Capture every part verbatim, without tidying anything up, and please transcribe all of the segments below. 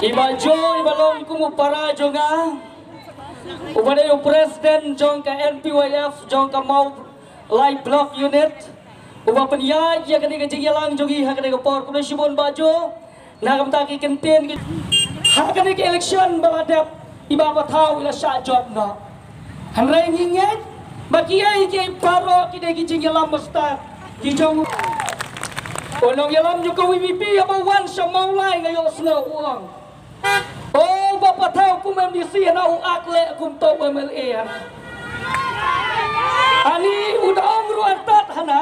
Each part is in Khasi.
I Bah Jo, i ba long kum u para jong nga, u ba dei u president jong ka N P Y F jong ka Mawlai Block Unit, u ba pynïaid ïa kane ka jingïalang jong ngi ha kane ka por. Khublei shibun Bah Jo. Na ka bynta ki kyntien ki ha kane ka election ba la dep, i Bah Pathaw i la shah jop noh. Hynrei ngi ngeit ba kiei kiei baroh ki dei ki jingïalam ba stad ki jong u nongïalam jong ka V P P haba wan sha Mawlai, nga ïohsngew u ong, "O Bah Pathaw, kum M D C hana u ak leh kumto u M L A hana." Ani u da ong ruh artat hana.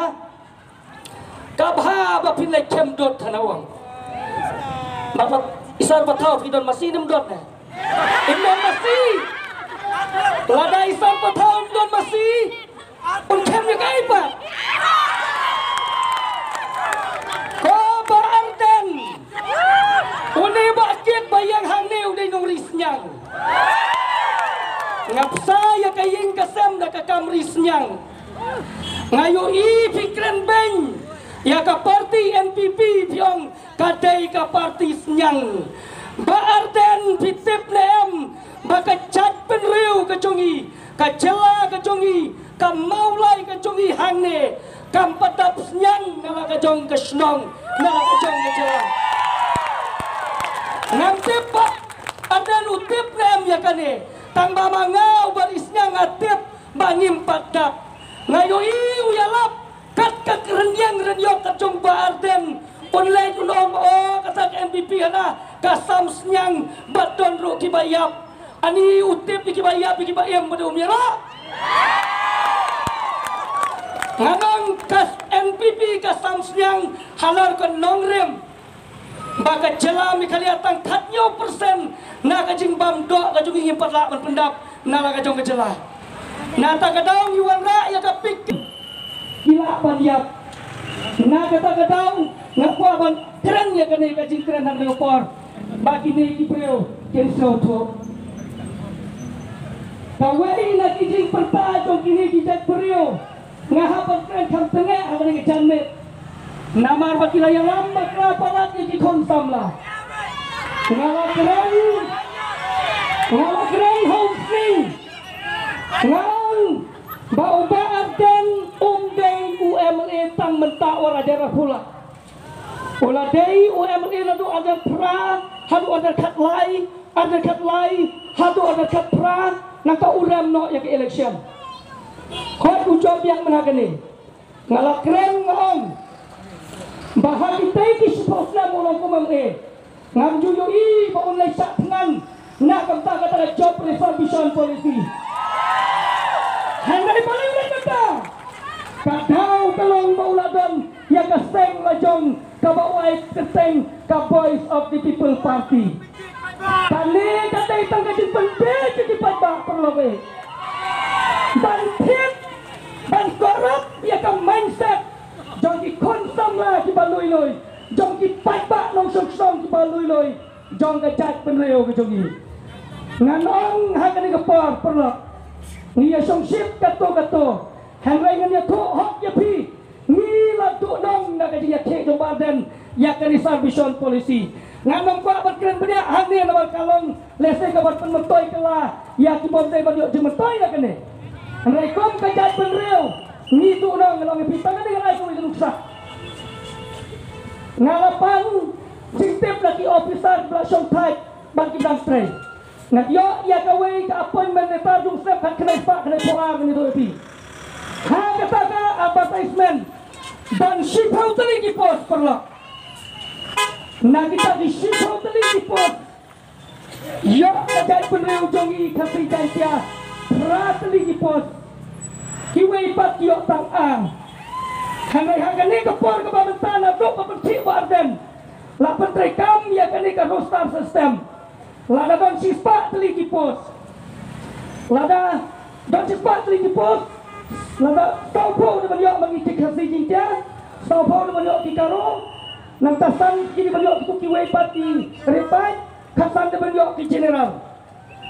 Ka bha ba phin leit khem dot hana, u ong. Ba, ba, i Sar Pathaw phi don masi ne ym don ne? Im don masi. Lada i Sar Pathaw im don masi, un khem ïa kaei pat? Ko Bah Ardent, une Bah Kit ba ïeng hangne u dei nongri sniang. Nga bsa ïa ka ïing ka sem da ka kam ri sniang. Nga ïohi phi kren beiñ ïa ka parti N P P, phi ong ka dei ka parti sniang. Bah Ardent, phi tip ne em ba ka jaitbynriew ka jong ngi, ka jylla ka jong ngi, ka Mawlai ka jong ngi hangne kam pat dap sniang na la ka jong ka shnong, na la ka jong ka jylla? Ngam tip Bah Ardent u tip ne em ïa kane, tang ba ma nga u ba ri sniang nga tip ba ngim pat dap. Nga ïohi u ïalap kat ka rynïeng rynïok ka jong Bah Ardent, un leit un ong, "O, kata ka N P P hana ka sam sniang bad don ruh kiba ïap." Ani u tip ïa kiba ïap ïa kiba im bad um ïarap? Nga ong ka N P P ka sam sniang halor ka nongrim ba ka jylla Meghalaya tang khathynñiew percent na ka jingbam doh ka jong ngi ngim pat lah ban pyndap na la ka jong ka jylla. Na kata ka daw ngi wanrah ïa ka pik, ki lah ban ïap. Na kata ka daw nga kwah ban kren ïa kane ka jingkren ha kane ka por ba kine ki briew kin sngewthuh. Kawei na ki jingpyrta jong kine ki jaitbynriew, nga hap ban kren kham tnga ha kane ka janmiet. Namar ba ki la ïalam bakla palat ïa ki khun samla. Nga la kren, nga la kren ha u sning. Nga ong ba u Bah Ardent um dei u M L A tang mynta u ar hajar arphew la. U la dei u M L A naduh ar hajar phra haduh ar hajar khatlai, ar hajar khatlai haduh ar hajar khatphra, nangta u rem noh ïa ka election. Hooid u jop biang mynta kane. Nga la kren nga ong ba ha kitei ki shiphew snem u long kum M L A, ngam ju ïohi ba un leit shah thngan na ka bynta kata ka job reservation policy. Hynrei balei u leit mynta? Ka daw ka long ba u la don ïa ka seng la jong kaba u ai kyrteng ka Voice of the People Party. Kane ka dei tang ka jingpynbeit ïa ki paidbah, paralok eh. Ban thied, ban corrupt ïa ka mindset jong ki khun samla kiba lui lui, jong ki paidbah nongshong shnong kiba lui lui, jong ka jaitbynriew ka jong ngi. Ngan ong ha kane ka por, paralok, ngi ïa shongshit katto katto, hynrei ngan ïathuh hok ïa phi, ngi la duh nong na ka jingïakhih jong Bah Ardent ïa ka reservation policy. Ngan ym kwah ban kren bniah hangne namar ka long lehse kaban pynmyntoi kylla ïa ki bym dei ban ïoh jingmyntoi na kane. Hynrei kum ka jaitbynriew ngi duh nong, ngan ong ïa phi, tang kane ngan ai kawei ka nuksa. Nga la pan jingtip na ki officer ba la shongthait ban ki dang trei. Nga ïoh ïa kawei ka appointment letter jong u snem khatkhyndai spah khyndaiphew ar, ngan ïathuh ïa phi. Ha kata ka advertisement don shiphew tylli ki post, paralok. Na kita ki shiphew tylli ki post, ïoh ka jaitbynriew jong ngi Khasi Jaiñtia phra tylli ki post. Kiwei pat ki ïoh tang ar. Hynrei ha kane ka por kaba mynta naduh ba pynkhih Bah Ardent, la pyntreikam ïa kane ka roster system. Lada don shispah tylli ki post, lada don shispah tylli ki post, lada sawphew dei ban ïoh ma ngi ki Khasi Jaiñtia, sawphew dei ban ïoh ki Garo, nangta san ki dei ban ïoh kitu kiwei pat ki ri paid, khatsan dei ban ïoh ki general.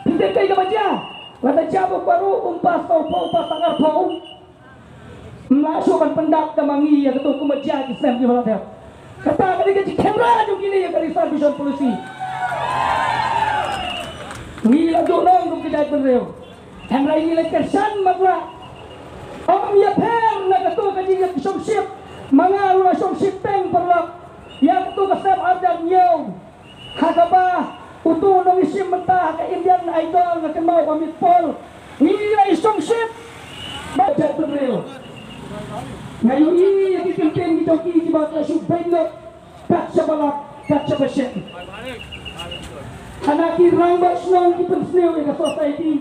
Phi tip kaei kaba jia? Lada jia ba u Garo um pass sawphew, u pass tang arphew, ym lah shuh ban pyndap da ma ngi ïa katu kum ba jia ki snem kiba la dep. Kata ka dei ka jingkhynra jong kine ïa ka reservation policy. Ngi la duh nong kum ka jaitbynriew. Hynrei ngi la kyrshan matlah. Ym ïapher na kato ka jingïashongshit. Ma nga ruh la shongshit teng paralok ïa kato ka step arjan ñiew. Ha kaba uto u nongïashim bynta ha ka Indian Idol nga kynmaw ba mih pol. Ngi la ïashongshit. Ba jaitbynriew. Nga ïohi ïa ki kyntien ki jong ki kiba la shu beiñ lut. Kat shaba lap, kat shaba shet. Hana ki rangbah shnong ki pynsniew ïa ka society.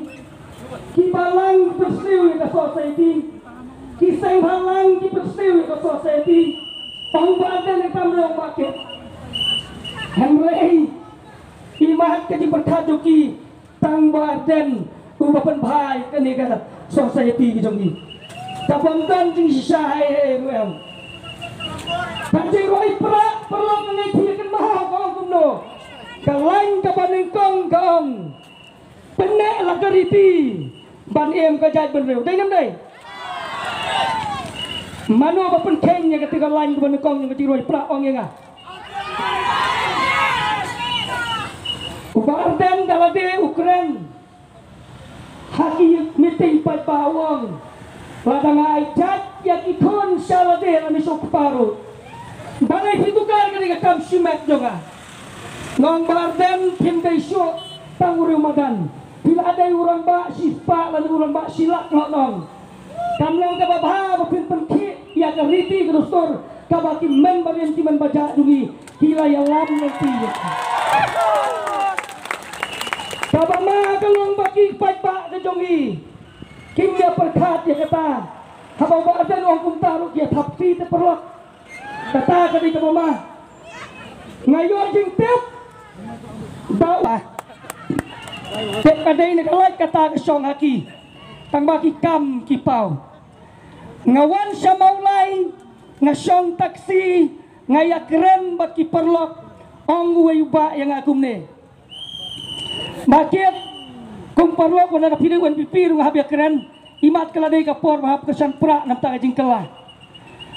Ki balang ki pynsniew ïa ka society. Ki seng bhalang ki pynsniew ïa ka society. Ong Bah Ardent ïa ka kamra ong Bah Kit. Hynrei imat ka jingpyrkhat jong ki. Tang Bah Ardent uba pynbha ïa kane ka society ka jong ngi. Ka bym don jingshisha hai hai ruh em. Ka jingroi prah paralok ngi phi kynmaw ka ong kumno. Ka lain kaba nyngkong ka ong. Pyneh la ka riti ban im ka jaitbynriew. Dei ne ym dei? Mano ba pynkheiñ ïa kata ka lain kaba nyngkong ïa ka jingroi prah ong ïa nga. U Bah Ardent da lade u kren ha ki meeting paidbah u ong. Lada nga ai jait ïa ki khun sha lade lane sha u kpa ruh. Balei phi tukar kane ka kam shimet jong nga. Nga ong Bah Ardent phim dei shuh tang u riew madan. Phi la dei u rangbah shispah lane u rangbah shilak noh nong. Kam long kaba bha ba phin pynkhih ïa ka riti ka dustur kaba ki myn barim ki myn bajah jong ngi ki la ïalam lynti. Kaba ma ka long ba ki paidbah ka jong ngi kim ïa pyrkhat ïa kata. Haba Bah Ardent u ong kumta ruh ki ïa thap kti te paralok. Kata ka dei kaba ma. Nga ïoh jingtip. Ba u. Tip ka dei na ka lait kata ka shong ha ki. Tang ba ki kam ki paw. Nga wan sha Mawlai, nga shong taxi, nga ïa kren bad ki paralok. Ong uwei u bah ïa nga kumne. Bah Kit, kum paralok wat la da phi dei u N P P ruh nga hap ïa kren. Imat ka la dei ka por ba hap kyrshan prah namar ka jingkylla.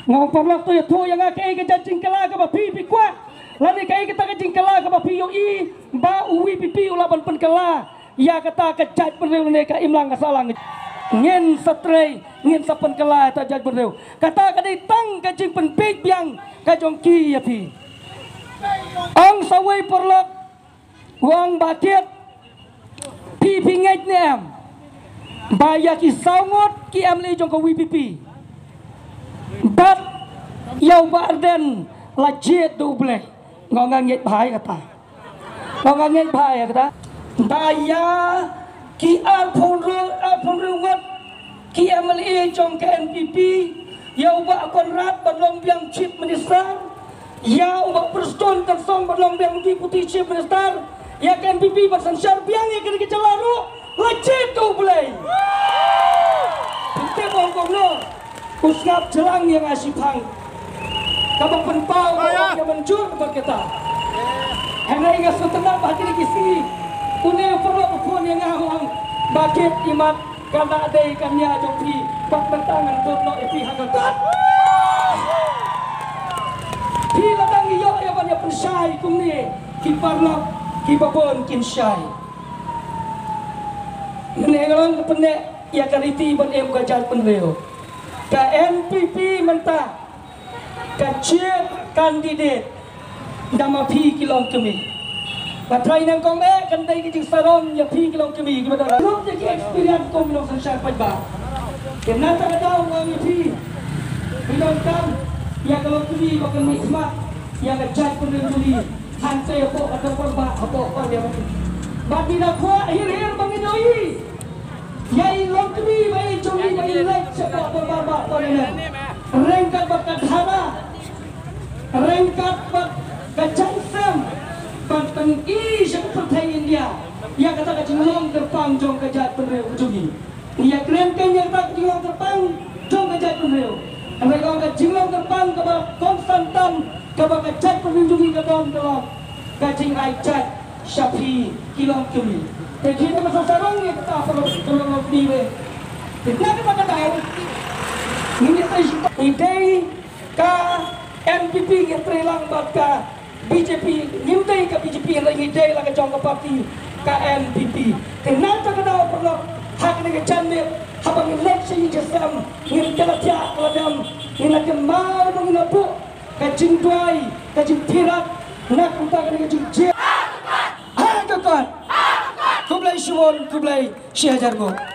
Nga ong paralok to ïathuh ïa nga kaei ka jait jingkylla kaba phi phi kwah. Lane kaei kata ka jingkylla kaba phi ïohi ba u V P P u lah ban pynkylla ïa kata ka jaitbynriew lane ka imlang ka sahlang. Ngin sa trei, ngin sa pynkylla ïa kata jaitbynriew. Kata ka dei tang ka jingpynbieit biang ka jong ki ïa phi. Ong sa uwei paralok, u ong Bah Kit, phi phi ngeit ne em ba ïa ki saw ngut ki M L A jong ka V P P bad ïa u Bah Ardent la jied da u Blei. Nga ong nga ngeit bha ïa kata. Nga ong nga ngeit bha ïa kata. Da ïa ki arphew hynriew, arphew hynriew ngut ki M L A jong ka N P P, ïa u Bah Conrad ban long biang Chief Minister, ïa u Bah Prestone Tynsong ban long biang Deputy Chief Minister, ïa ka N P P ban synshar biang ïa kane ka jylla ruh, la jied da u Blei. Phi tip ong kumno, u sngap jlang ïa nga shiphang. Kaba pynpaw ba ong ïa mynjur bad kata. Hynrei nga sngewtynnat ba ha kine ki sngi une u paralok u phone ïa nga u ong, Bah Kit, imat ka la dei ka nia jong phi, bad mynta ngan bud noh ïa phi ha ka kot. Phi la dang ïoh ïa ban ïa pynshai kumne, ki paralok kiba bun kin shai. Mynne nga long ka pyneh ïa ka riti ban im ka jaitbynriew. Ka N P P mynta ka jied candidate da ma phi ki longkmie. Nga trai nyngkong eh kan dei ka jingsarong ïa phi ki longkmie kiba dang lut ïa ki experience kum ki nongsynshar paidbah. Te na kata ka daw nga ong ïa phi, phi donkam ïa ka longkmie ba kan mih khmat ïa ka jaitbynriew jong ngi. Hangta hapoh ka dorbar bah, hapoh ka dorbar. Bad ngi da kwah hir hir ba ngin ïohi ïa i longkmie ba i jong ngi ba i leit shapoh dorbar bah parliament. Ryngkat bad ka dhara, ryngkat bad ka jingshem ban pyni sha ka pyrthei India ïa kata ka jinglong kyrpang jong ka jaitbynriew jong ngi. Ngi ïa kren kein ïa kata ka jinglong kyrpang jong ka jaitbynriew. Hynrei ka long ka jinglong kyrpang kaba kongsan tam kaba ka jaitbynriew jong ngi ka don ka long ka jingai jait sha phi ki longkmie. Te phi te ba sa sarong ïa kata ka long ka long kmie. Te na kata ka daw ngi ïa trei sha i dei ka N P P ngi ïa trei lang bad ka B J P, ngim dei ka B J P, hynrei ngi dei la ka jong ka party ka N P P. Te na kata ka daw paralok, ha kane ka janmiet, haba ngin leit sha ïing sha sem, ngin kylla thiah kylla dem, ngin la kynmaw ba ngin la buh ka jingduwai, ka jingthirat na ka bynta kane ka jingjia. Ha ka kot. Khublei shibun, khublei shihajar nguh.